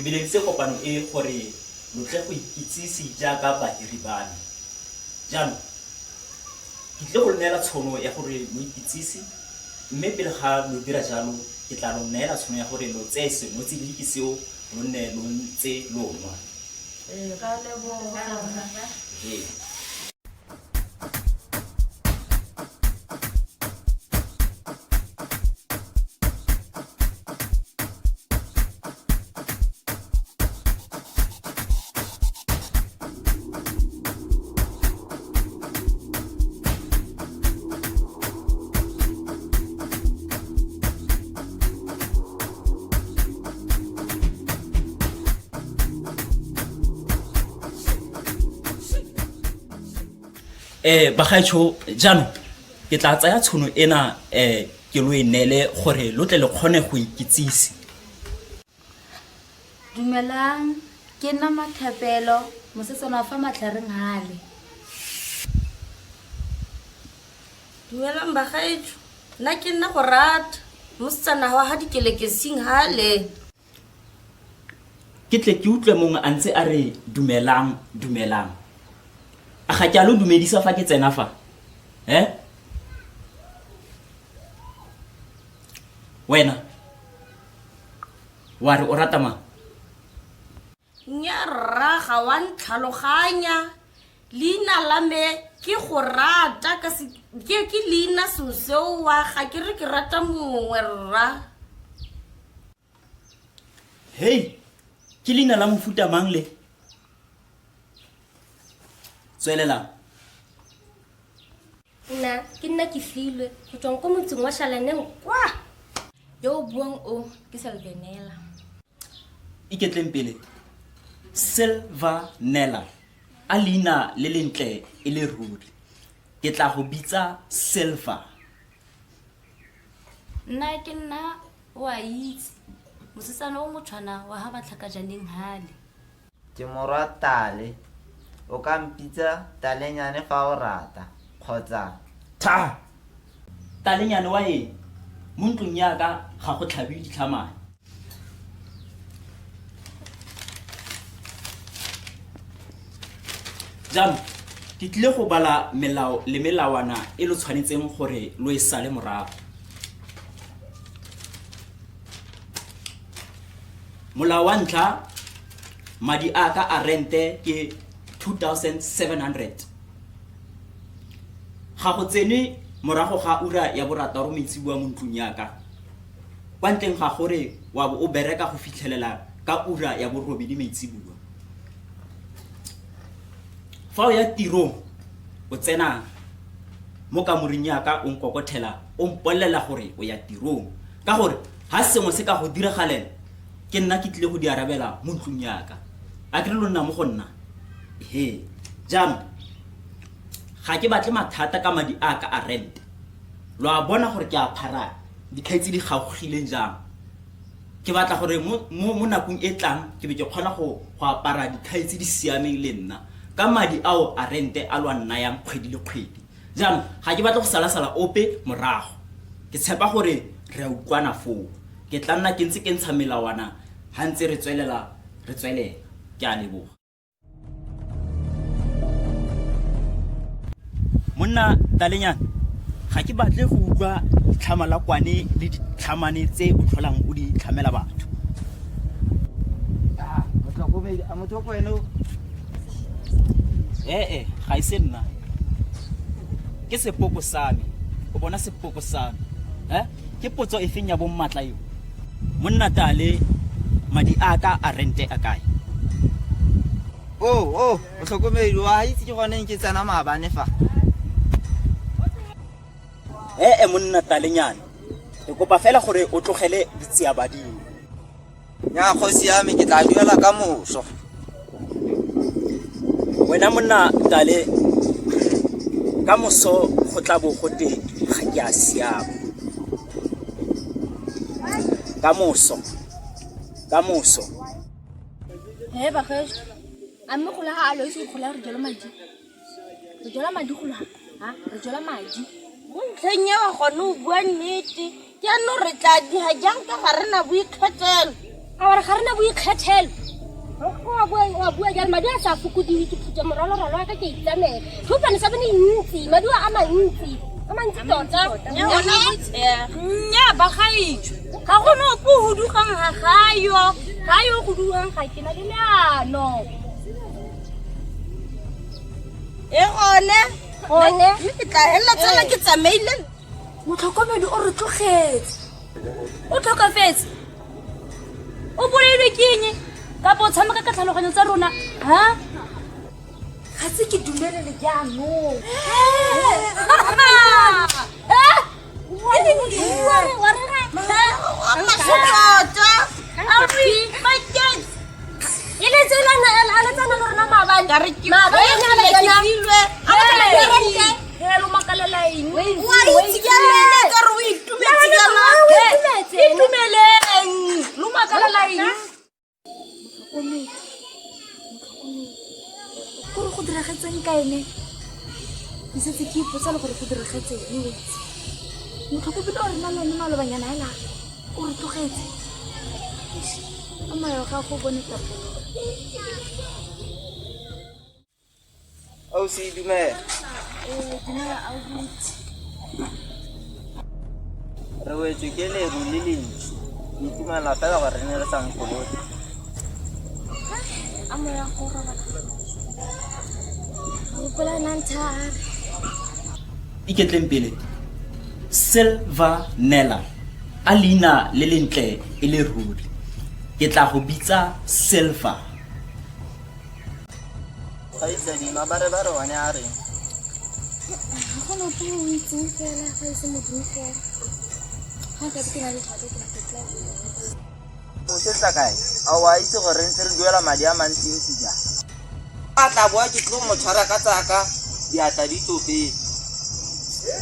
Ke bileditse kopano e gore lo tle go ikitsise jaaka bahiri ba me. Jaanong, ke tlile go lo neela tshono ya gore lo ikitsise, mme pele ga lo dira jalo, ke tla lo neela tshono ya gore lo tseye senotsididi seo lo nne lo ntse lo nwa. Ra leboga. Ee. Bagaetsho, jaanong ke tla tsaya tshono ena ke lo e neele gore lo tle le kgone go ikitsise. Dumelang, ke nna Mathapelo, mosetsana wa fa matlhareng hale. Dumelang bagaetsho, nna ke nna go rata, mosetsana wa ga dikelekesing hale. Ke tle ke utlwe mongwe a ntse a re dumelang, dumelang. A ga ke a lo dumedisa fa ke tsena fa? Eh? Wena, wa re o rata mang? Nya rra, ga wa ntlhaloganya. Leina la me ke go rata ka se, ke, ke leina seo seo wa ga ke re ke rata mongwe rra. Hei, ke leina la mofuta mang le? Tswelelang. Nna ke nna ke filwe go tswang ko motseng wa Shalaneng kwa. Yo o buang o ke Selvenela. Iketleng pele. Silvanela. A leina le lentle e le ruri. Ke tla go bitsa Silver. Nna ke nna o a itse, mosetsana o motshwana wa ga Batlhakajaneng hale. Ke morwa Tale. O ka mpitsa Talenyane fa o rata, kgotsa. Tha! Talenyane wa eng? Mo ntlong ya ka ga go tlhabiwe ditlhamane. Jaanong ke tlile go bala melao le melawana e lo tshwanetseng gore lo e sale morago. Molao wa ntlha, madi a ka a rente ke 2700. Ga go tsene morago ga ura ya borataro maitseboa mo ntlong ya ka. Kwa ntleng ga gore wa bo o bereka go fitlhelela ka ura ya borobedi maitseboa. Fa o ya tirong, o tsena mo kamoreng ya ka o nkokothela o mpolelela gore o ya tirong. Ka gore ha sengwe se ka go diragalela, ke nna ke tlile go di arabela mo ntlong ya ka. A ke re lo nna mo go nna? Ehe. Jaanong, ga ke batle mathata ka madi a ka a rent. Lo a bona gore ke a phara dikhai tse di gaogileng jang. Ke batla gore mo, mo, mo nakong e tlang ke be ke kgona go, go apara dikhai tse di siameng le nna ka madi ao a rente a lo a nnayang kgwedi le kgwedi. Jaanong ga ke batle go salasala ope morago. Ke tshepa gore re a utlwana foo. Ke tla nna ke ntse ke ntsha melawana ha ntse re tswelela re tswelela. Ke a leboga. Monna Talenyane, ga ke batle go utlwa ditlhamalakwane le ditlhamane tse o tlholang o di tlhamela batho. Ah, motlhokomedi, a motho ko wena o? Ee, ga e se nna. Ke sepoko sa me. O bona sepoko sa me. Eh? Ke potso e feng ya bommatla eo? Monna Tale, madi a ka a rente a kae? Oh, oh, motlhokomedi wa itse ke gone ke tsena maabane fa. Ee, monna Talenyane, ke kopa fela gore o tlogele ditsiabadimo. Nya kgosi ya me ke tla duela ka moso. Wena monna Tale, ka moso go tla bo gote ga ke a siama. Ka moso, ka moso. He bageso, a mme go la ga a lo ise go gola re jalo madi. Re jala madi go la ha, re jala madi. Mo ntlheng eo gone o bua nnete. Jaanong re tla diga jang ka ga re na boikgethelo? A gore ga re na boikgethelo. Wa bua wa bua jalo madi a sa fokodiwe ke phutha morwalorwalo wa ka ke itsamela. Thupane sa bone e ntsi, maduo a mantsi. A mantsi tota. Nnyaa bagaetsho ga go ne ope o hudugang ga gayo ga yo go dugang ga ke na le leano. E gone. Gone. Mme ke tla helela tsala ke tsamaile. Motlhokomedi o re tlogetse. O tlhokafetse. O bolailwe ke eng? Kapa o tshameka ka tlhaloganyo tsa rona? Ha? Ga se ke dumelele jaanong. E le tsela a le tsana le rona maabane. Maabane a le tsana. A le tsana. Lo makalela eng? Wa itse ke ene ka re o itumetse jaana. Itumeleng. Lo makalela eng? Motlhokomedi. Motlhokomedi. Kore go diragetseng ka ene? Ke setse ke ipotsa le gore go diragetseng o itse. Motlhokomedi o re na le ene malobanyana hela o re tlogetse. Eish, a moya wa gago o bone tapolo. Ausi dumela. Ee, dumela aubuti. Re wetswe ke leru le lentsi. Ke itumela fela gore re ne re sa nkolote. A moya go robala. Gopola nna nthare. Iketleng pele. Silver Nella. A leina le lentle e le ruri. Ke tla go bitsa Silver. Kgaitsadi, mabarebare one a reng? Ga go na ope yo o itseng fela fa e se Modimo fela. Ga nka be ke na le thata ke ne ke tla bua. Mosetsa kae? A o a itse gore re ntse re duela madi a mantsintsi jang? A tla boa ke tlo mo tshwara ka tsaka diatla di tsofetse.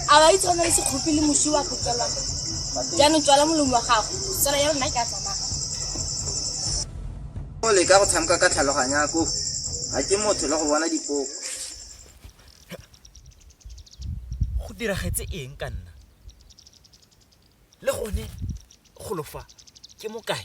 A wa itse go na le sekgopi le moši wa kokelwa. Jaanong tswala molomo wa gago. Tsala ya rona ke a tsamaya. O leka go tshameka ka tlhaloganyo ya ko. Ga ke motho le go bona dipoko. Go diragetse eng ka nna? Le gone golo fa ke mo kae?